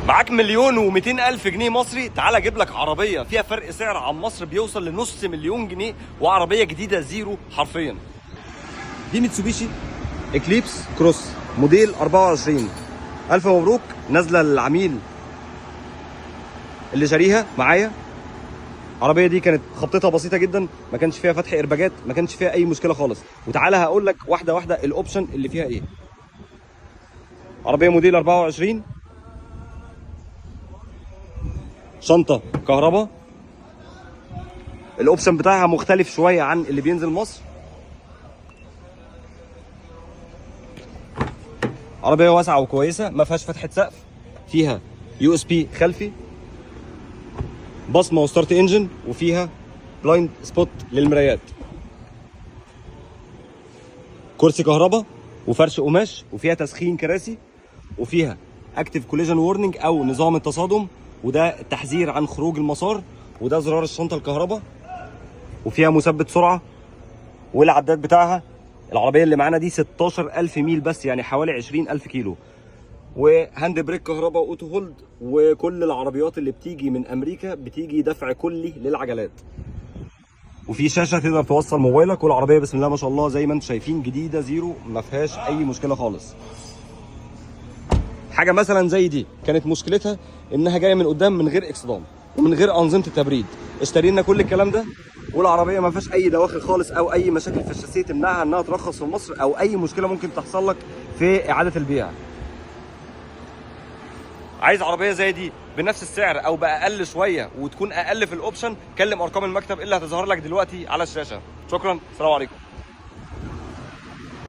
معاك 1,200,000 جنيه مصري، تعالى اجيب لك عربية فيها فرق سعر عن مصر بيوصل لنص مليون جنيه، وعربية جديدة zero حرفيا. دي ميتسوبيشي اكليبس كروس موديل 24. الف مبروك، نازله للعميل اللي شاريها معايا. العربية دي كانت خبطتها بسيطة جدا، ما كانش فيها فتح ارباجات، ما كانش فيها اي مشكلة خالص. وتعالى هقول لك واحدة واحدة ال option اللي فيها ايه. عربية موديل 24، شنطه كهرباء. ال option بتاعها مختلف شوية عن اللي بينزل مصر. عربية واسعة وكويسة، ما فيهاش فتحه سقف، فيها USB خلفي، بصمة و start engine، وفيها blind spot للمرايات، كرسي كهرباء وفرش قماش، وفيها تسخين كراسي، وفيها active collision warning او نظام التصادم، وده التحذير عن خروج المسار، وده زرار الشنطة الكهرباء، وفيها مثبت سرعة، والعداد بتاعها. العربية اللي معانا دي 16,000 ميل بس، يعني حوالي 20,000 كيلو، و hand brake كهرباء و auto hold. وكل العربيات اللي بتيجي من امريكا بتيجي دفع كلي للعجلات، وفي شاشة تقدر توصل موبايلك. والعربية بسم الله ما شاء الله زي ما انتم شايفين جديدة zero، ما فيهاش اي مشكلة خالص. حاجة مثلا زي دي كانت مشكلتها انها جاية من قدام من غير اكسدام ومن غير انظمة التبريد. اشترينا كل الكلام ده والعربية ما فيهاش اي دواخل خالص او اي مشاكل في الشاسيه تمنعها انها ترخص في مصر، او اي مشكلة ممكن تحصل لك في اعاده البيع. عايز عربية زي دي بنفس السعر او باقل شوية وتكون اقل في ال option، كلم ارقام المكتب اللي هتظهر لك دلوقتي على الشاشة. شكرا، السلام عليكم.